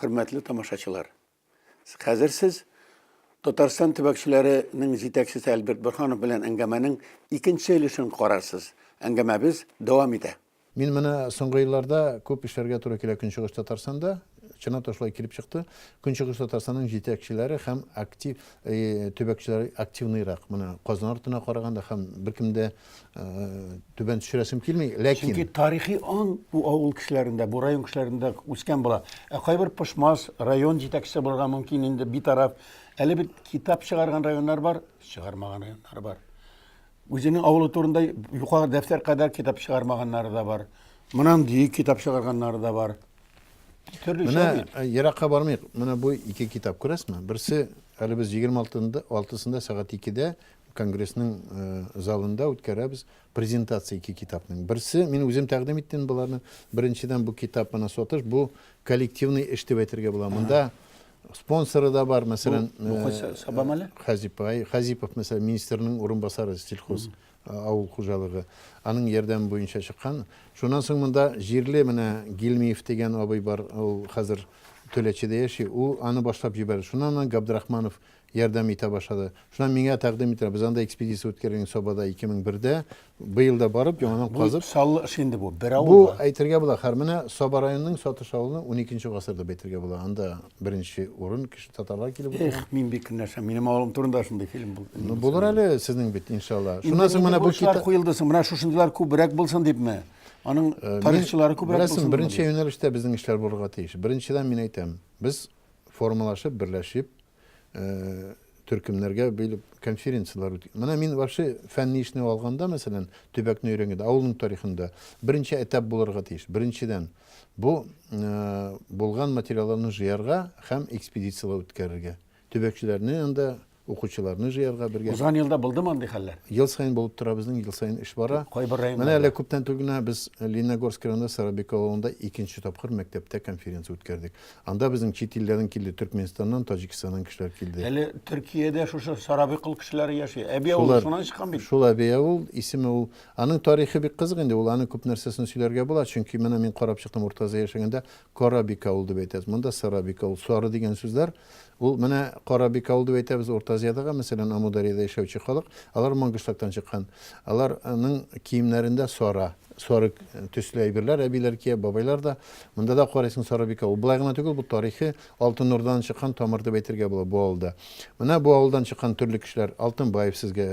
Хөрмәтле тамашачылар! Хәзер сез Татарстан төбәкчеләренең җитәкчесе Альберт Борһанов белән әңгәмәнең икенче өлешен карарсыз. Әңгәмәбез дәвам итә. Мин менә соңгы елларда күп эшләргә туры килә Көнчыгыш Татарстанда. Чынлап та шулай килеп чыкты. Көнчыгыш Татарстанның җитәкчеләре һәм актив төбәкчеләре активныйрак. Менә Казан артына караганда һәм беркем дә түбән төшерәсем килми, ләкин Чөнки тарихи аң бу авыл кешеләрендә, бу район кешеләрендә үскән була. Ә кайбер пошмас район җитәкчесе булырга мөмкин инде битараф. Әле бит китап чыгарган районнар бар, чыгармаган районнар бар. Үзенең авылы турында юка дәфтәр кадәр китап чыгармаганнары да бар. Монан бөек китап чыгарганнары да бар. Төрле Менә еракка бармыйк. Менә бу ике китап күрәсезме? Берсе әле без 26-сында сәгать 2-дә Конгрессның залында үткәрәбез презентация ике китапның. Берсе, мин үзем тәкъдим иттем боларны. Беренчедән бу китап менә сатыш, бу коллективный эш дип әйтергә була. Монда спонсоры да бар, мәсәлән, бу кайсы Сабам әле? Хазип, Хазипов, мәсәлән, министрның урынбасары сельхоз авыл хуҗалыгы. Аның ярдәме буенча чыккан. Шуннан соң монда җирле менә Гилмиев дигән абый бар, ул хәзер Төләчедә яши. Ул аны башлап җибәрде. Шуннан Габдрахманов ярдәм итә башлады. Шуннан миңа тәкъдим ителә, без анда экспедиция үткәргән Сабада 2001-дә, быел да барып, яңадан казып. Бу саллы эш инде бу, бер авылга. Бу әйтергә була, хәр менә Саба районының Сатыш авылының уникенче гасыр дип әйтергә була. Анда беренче урын кеше татарлар килеп утырган. Эх, мин бик көнләшәм. Минем авылым турында шундый фильм булды. Ну, булыр әле сезнең бит, иншалла. Шуннан соң менә бу китап куелды соң, менә шушындыйлар күбрәк булсын дипме? Аның тарихчылары күбрәк булсын. Беләсең, беренче юнәлештә безнең эшләр булырга тиеш. Беренчедән мин әйтәм, без формалашып, берләшеп, төркемнәргә бүлеп конференцияләр үт. Менә мин вообще фәнни эшне алганда, мәсәлән, төбәкне өйрәнгәндә, авылның тарихында беренче этап булырга тиеш. Беренчедән, бу булган материалларны җыярга һәм экспедицияләр үткәрергә. Төбәкчеләрне анда укучыларны җыярга бергә. Узган елда булдымы андый хәлләр? Ел саен булып тора безнең, ел саен эш бара. Кайбер районнарда. Менә әле күптән түгел генә без Лениногорск районында Сарабик авылында икенче тапкыр мәктәптә конференция үткәрдек. Анда безнең чит илләрдән килде, Төркменистаннан, Таҗикистаннан кешеләр килде. Әле Төркиядә шушы Сарабикол кешеләре яши. Әби авылы шуннан чыккан бит. Шул әби авыл исеме ул. Аның тарихы бик кызык инде, ул аның күп нәрсәсен сөйләргә була, чөнки менә мин карап чыктым Урта Азия яшәгәндә Карабик авыл дип әйтәбез. Монда Сарабик авыл, сары дигән сүзләр. Ул менә Карабик авыл дип әйтәбез Урта Азиядагы, мәсәлән, Амударьяда яшәүче халык, алар Мангышлактан чыккан. Аларның киемнәрендә сара, сары төсле әйберләр әбиләр кия, бабайлар да. Монда да карыйсың Сарабик авыл. Болай гына түгел, бу тарихи Алтын Урдадан чыккан тамыр дип әйтергә була бу авылда. Менә бу авылдан чыккан төрле кешеләр, Алтынбаев сезгә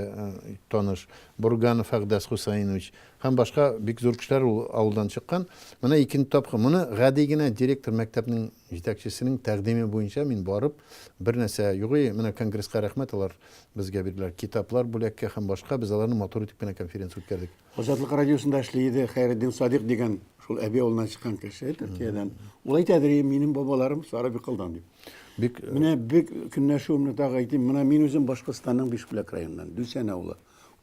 таныш, Бурганов Әгъдәс Хусаинович һәм башка бик зур кешеләр ул авылдан чыккан. Менә икенче тапкыр моны гади генә директор мәктәпнең Җитәкчесенең тәкъдиме буенча мин барып, бер нәрсә юк и, менә конгресска рәхмәт, алар безгә бирделәр китаплар бүләккә һәм башка, без аларны матур итеп кенә конференция үткәрдек. Азатлык радиосында эшли иде Хәйретдин Садыйк дигән шул әби авылыннан чыккан кеше Төркиядән. Ул әйтәдер, минем бабаларым Сары Бикылдан дип. Бик Менә бик көнләшүемне тагы әйтим. Менә мин үзем Башкортстанның Бишбүләк районыннан, Дүсән авылы,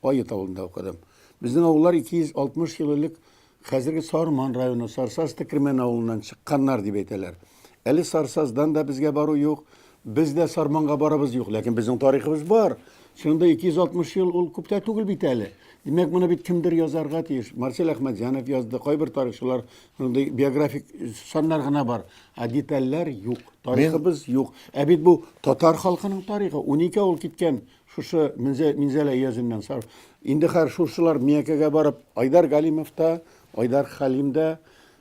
Ает авылында укыдым. Безнең авыллар 260 ел элек Хәзерге Сарман районы Сарсаз Текермән авылыннан чыкканнар дип әйтәләр. Әле Сарсаздан да безгә бару юк, без дә Сарманга барабыз юк, ләкин безнең тарихыбыз бар. Чынында 260 ел ул күп тә түгел бит әле. Димәк, моны бит кемдер язарга тиеш. Марсель Әхмәтҗанов язды, кайбер тарихчылар мондый биографик саннар гына бар, ә детальләр юк, тарихыбыз юк. Ә бит бу татар халкының тарихы, 12 авыл киткән Шушы Минзәлә өязеннән сар. Инде хәзер шушылар Миякәгә барып, Айдар Галимов та, Айдар Хәлим дә,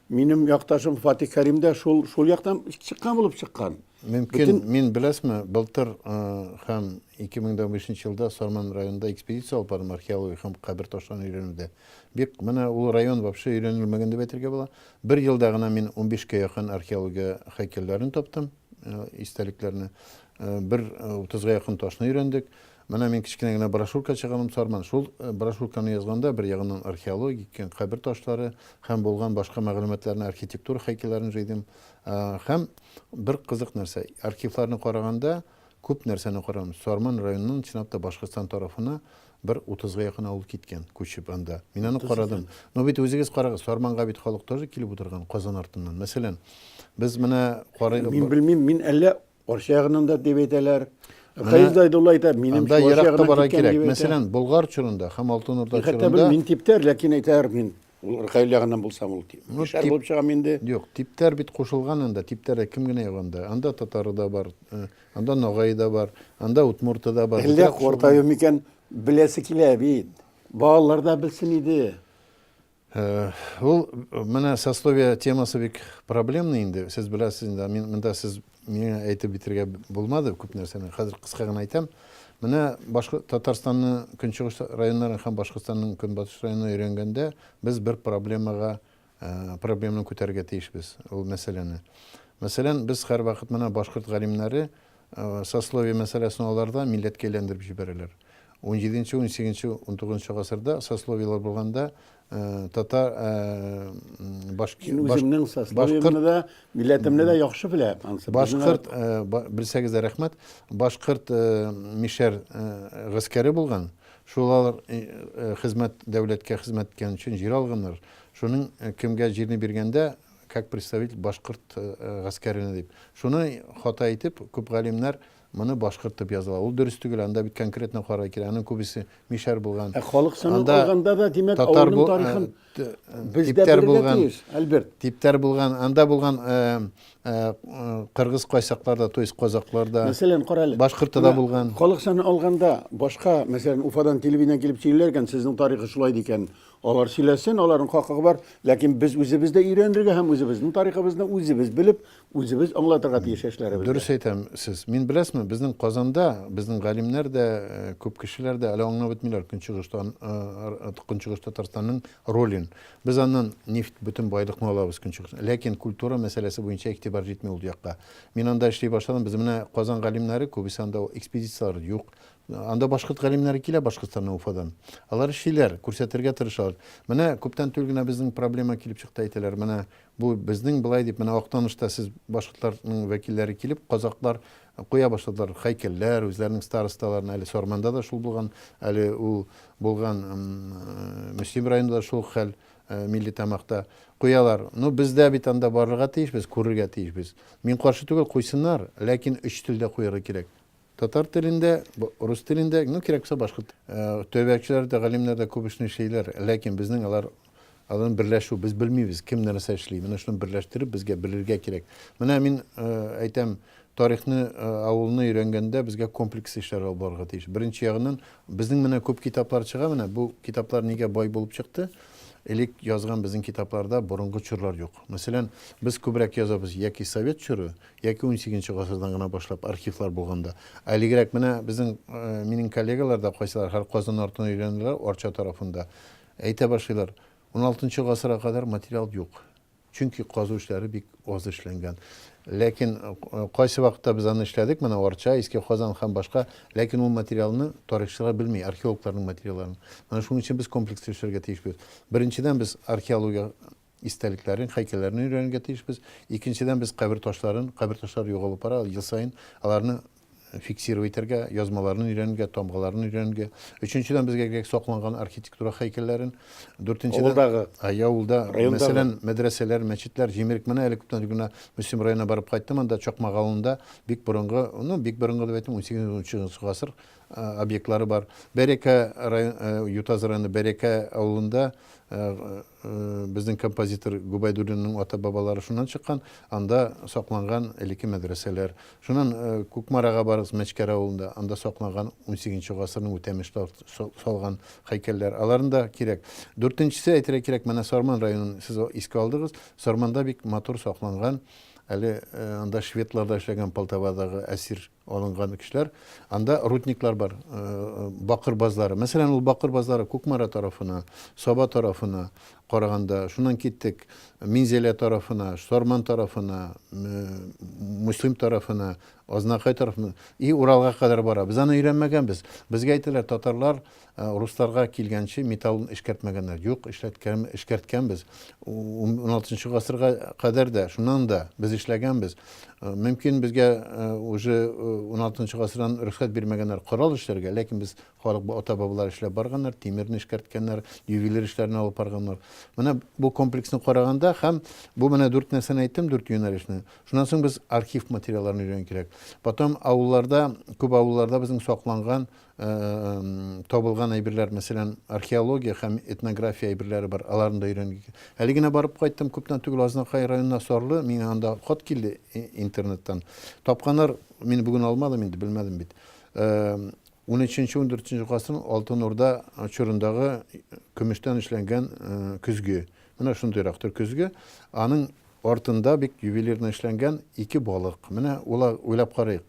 минем якташым Фатих Кәрим дә шул шул яктан чыккан булып чыккан. Мөмкин, Бөтен... мин беләсме, былтыр һәм 2015 елда Сарман районында экспедиция алып бардым археология һәм кабер ташларын өйрәнүдә. Бик менә ул район вообще өйрәнелмәгән дип әйтергә була. Бер елда гына мин 15кә якын археология һәйкәлләрен таптым. Истәлекләрне. Бер утызга якын ташны өйрәндек. Менә мин кечкенә генә брошюрка чыгардым Сарман. Шул брошюрканы язганда бер ягыннан археологик, кабер ташлары һәм булган башка мәгълүматларны, архитектура һәйкәлләрен җыйдым. Һәм бер кызык нәрсә, архивларны караганда күп нәрсәне карадым. Сарман районыннан чынлап та Башкортстан тарафына бер утызга якын авыл киткән, күчеп анда. Мин аны карадым. Но бит үзегез карагыз, Сарманга бит халык тоже килеп утырган Казан артыннан. Мәсәлән, без менә карыйк. Мин белмим, мин әллә Арча ягыннан да дип әйтәләр. Фәиз Дайдулла әйтә, минем Анда еракка бара кирәк. Мәсәлән, Болгар чорында һәм Алтын Урда чорында. Хәтта белмим, мин типтәр, ләкин әйтәр мин. Ул Ркаил ягыннан булсам, ул Ну, мишәр тип- булып чыгам инде. Юк, типтәр бит кушылган анда, типтәрдә кем генә юк анда. Анда татары да бар, анда ногае да бар, анда удмурты да бар. Әллә Бөтенләй кушылган. картаю микән, беләсе килә бит. Балалар да белсен иде. Ул менә сословие темасы бик проблемный инде. Сез беләсез инде, мин монда сез миңа әйтеп бетерергә булмады күп нәрсәне. Хәзер кыска гына әйтәм. Менә башка Татарстанның көнчыгыш районнарын һәм Башкортстанның көнбатыш районын өйрәнгәндә без бер проблемага проблеманы күтәрергә тиешбез ул мәсьәләне. Мәсәлән, без һәрвакыт менә башкорт галимнәре Сословие мәсьәләсен алар да милләткә әйләндереп җибәрәләр. Унҗиденче, унсигезенче, унтугызынчы гасырда сословиеләр булганда, татар, башкир, Мин үземнең сословиемне дә, милләтемне дә яхшы беләм. Анысы безнең Башкорт, белсәгез дә рәхмәт, башкорт мишәр гаскәре булган. Шул алар хезмәт, дәүләткә хезмәт иткән өчен җир алганнар. Шуның кемгә җирне биргәндә, как представитель башкорт гаскәренә дип. Шуны хата итеп, күп галимнәр моны башкорт дип язалар. Ул дөрес түгел, анда бит конкретно карарга кирәк. Аның күбесе мишәр булган. Ә халык санын алганда да, димәк, авылның тарихын без дә белергә тиеш, Альберт. Типтәр булган, анда булган кыргыз кайсаклар да, то есть казаклар да. Мәсәлән, кара әле. Башкорты да булган. Халык санын алганда, башка, мәсәлән, Уфадан телевидение килеп сөйлиләр икән, сезнең тарихы шулай дикән. Алар сөйләсен, аларның хакы бар, ләкин без үзебез дә өйрәнергә һәм үзебезнең тарихыбызны үзебез белеп, үзебез аңлатырга тиеш яшьләребезгә. Дөрес әйтәм сез. Мин беләсезме, безнең Казанда, безнең галимнәр дә, күп кешеләр дә әле аңлап бетмиләр Көнчыгыштан, Көнчыгыш Татарстанның ролен. Без аннан нефть, бөтен байлыкны алабыз Көнчыгыш. Ләкин культура мәсьәләсе буенча игътибар җитми ул якка. Мин анда эшли башладым, без менә Казан галимнәре күбесе анда экспедицияләр юк. Анда башкорт галимнәре килә Башкортстаннан, Уфадан. Алар эшлиләр, күрсәтергә тырышалар. Менә күптән түгел генә безнең проблема килеп чыкты, әйтәләр. Менә бу безнең былай дип, менә Актанышта сез башкортларның вәкилләре килеп, казаклар куя башладылар һәйкәлләр, үзләренең старосталарын. Әле Сарманда да шул булган, әле ул булган Мөслим районында да шул ук хәл, Милли Тамакта куялар. Ну, без дә бит анда барырга тиешбез, күрергә тиешбез. Мин каршы түгел, куйсыннар, ләкин өч телдә куярга кирәк. Татар телендә, рус телендә, ну, кирәк булса башкорт. Төбәкчеләр дә, галимнәр дә күп эшне эшлиләр, ләкин безнең алар аларны берләшү, без белмибез, кем нәрсә эшли. Менә шуны берләштереп, безгә белергә кирәк. Менә мин әйтәм, тарихны, авылны өйрәнгәндә безгә комплекс эшләр алып барырга тиеш. Беренче ягыннан, безнең менә күп китаплар чыга, менә бу китаплар нигә бай булып чыкты? Элек язган безнең китапларда борынгы чорлар юк. Мәсәлән, без күбрәк язабыз яки совет чоры, яки унсигезенче гасырдан гына башлап архивлар булганда. Ә элегрәк менә безнең, минем коллегалар да кайсылар хәл Казан артына өйрәнделәр, Арча тарафында. Әйтә башлыйлар, уналтынчы гасырга кадәр материал юк. Чөнки казу эшләре бик аз эшләнгән. Ләкин кайсы вакытта без аны эшләдек, менә Арча, Иске Казан һәм башка, ләкин ул материалны тарихчылар белми, археологларның материалларын. Менә шуның өчен без комплекслы эшләргә тиешбез. Беренчедән, без археология истәлекләрен, һәйкәлләрен өйрәнергә тиешбез. Икенчедән, без кабер ташларын, кабер ташлары югалып бара, ел саен аларны фиксировать итәргә, язмаларын өйрәнергә, тамгаларын өйрәнергә. Өченчедән, безгә кирәк сакланган архитектура һәйкәлләрен. Дүртенчедән, Авылдагы, Әйе, авылда, райондагы. мәсәлән, мәдрәсәләр, мәчетләр җимерек. Менә әле күптән түгел генә Мөслим районына барып кайттым, анда Чакмак авылында бик борынгы, ну, бик борынгы дип әйтим, унсигез-унөченче гасыр объектлары бар. Бәрәкә район, Ютазы районы Бәрәкә авылында Безнең композитор Гобәйдуллинның ата-бабалары шуннан чыккан, анда сакланган элекке мәдрәсәләр. Шуннан Кукмарага барыгыз, Мәчкәр авылында, анда сакланган унсигезенче гасырның Үтәмешләр салган һәйкәлләр. Аларын да кирәк. Дүртенчесе, әйтергә кирәк, менә Сарман районын сез искә алдыгыз. Сарманда бик матур сакланган, әле анда шведлар да эшләгән Полтавадагы әсир алынган кешеләр, анда рудниклар бар, бакыр базлары. Мәсәлән, ул бакыр базлары Кукмара тарафына, Саба тарафына караганда, шуннан киттек Минзәлә тарафына, Сарман тарафына, Мөслим тарафына, Азнакай тарафына и Уралга кадәр бара. Без аны өйрәнмәгәнбез. Безгә әйтәләр, татарлар Русларга килгәнче металлын эшкәртмәгәннәр. Юк, эшләткән, эшкәрткәнбез. 16 гасырга кадәр дә, шуннан да без эшләгәнбез. Мөмкин безгә уже 16 гасырдан рөхсәт бирмәгәннәр корал эшләргә, ләкин без халык ата-бабалар эшләп барганнар, тимерне эшкәрткәннәр, ювелир эшләрен алып барганнар. Менә бу комплексны караганда һәм бу менә дүрт нәрсәне әйттем, дүрт юнәлешне. Шуннан соң без архив материалларын өйрәнү кирәк. Потом авылларда, күп авылларда безнең сакланган, табылган әйберләр, мәсәлән, археология һәм этнография әйберләре бар, аларны да өйрәнергә. Әле генә барып кайттым, күптән түгел Азнакай районына Сарлы, миңа анда хат килде интернеттан. Тапканнар, мин бүген алмадым инде, белмәдем бит. 13-нче, 14-нче гасырның Алтын Урда чорындагы көмештән эшләнгән көзге. Менә шундыйрактыр көзге. Аның артында бик ювелирно эшләнгән ике балык. Менә ула, уйлап карыйк.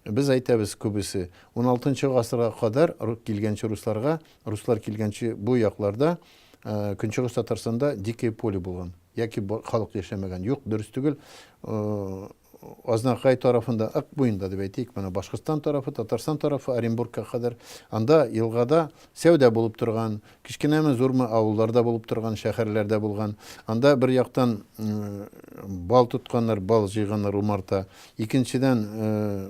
Без әйтәбез күбесе, 16 гасырга кадәр килгәнче русларга, руслар килгәнче бу якларда, Көнчыгыш Татарстанда дикое поле булган. Яки халык яшәмәгән. Юк, дөрес түгел. Азнакай тарафында, Ык буенда дип әйтик, менә Башкортстан тарафы, Татарстан тарафы, Оренбургка кадәр. Анда елгада сәүдә булып торган, кечкенәме, зурмы авылларда булып торган, шәһәрләрдә булган. Анда бер яктан бал тотканнар, бал җыйганнар, умарта. Икенчедән,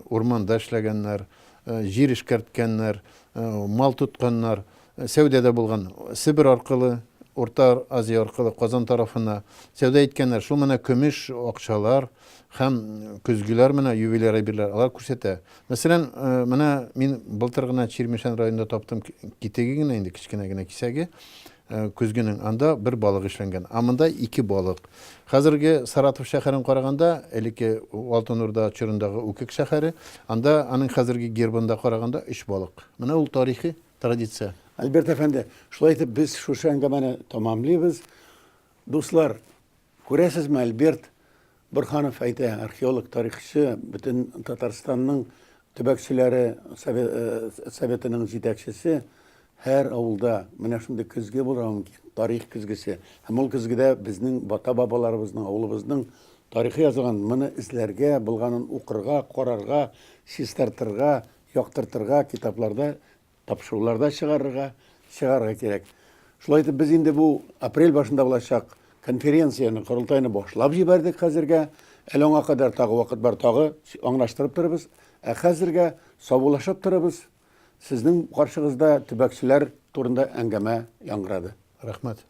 урманда эшләгәннәр, җир эшкәрткәннәр, мал тотканнар. Сәүдә дә булган. Себер аркылы, Урта Азия аркылы Казан тарафына сәүдә иткәннәр. Шул менә көмеш акчалар һәм көзгеләр менә ювелир әйберләр алар күрсәтә. Мәсәлән, менә мин былтыр гына Чирмешән районында таптым китеге генә инде кечкенә генә кисәге көзгенең. Анда бер балык эшләнгән. Ә монда ике балык. Хәзерге Саратов шәһәрен караганда, элекке Алтын Урда чорындагы Үкек шәһәре, анда аның хәзерге гербында караганда өч балык. Менә ул тарихи традиция. Альберт әфәнде, шулай итеп без шушы әңгәмәне тәмамлыйбыз. Дуслар, күрәсезме, Альберт Борһанов әйтә, археолог, тарихчы, бөтен Татарстанның төбәкчеләре э, советының җитәкчесе, һәр авылда менә шундый көзге булырга мөмкин, тарих көзгесе. Һәм ул көзгедә безнең бата бабаларыбызның, авылыбызның тарихы язылган. Моны эзләргә, булганын укырга, карарга, чистартырга, яктыртырга, китапларда, тапшыруларда чыгарырга, чыгарырга кирәк. Шулай итеп, без инде бу апрель башында булачак конференцияне, корылтайны башлап җибәрдек хәзергә. Әле аңа кадәр тагы вакыт бар, тагы аңлаштырып торырбыз. Ә хәзергә саубуллашып торырбыз. Сезнең каршыгызда төбәкчеләр турында әңгәмә яңгырады. Рәхмәт.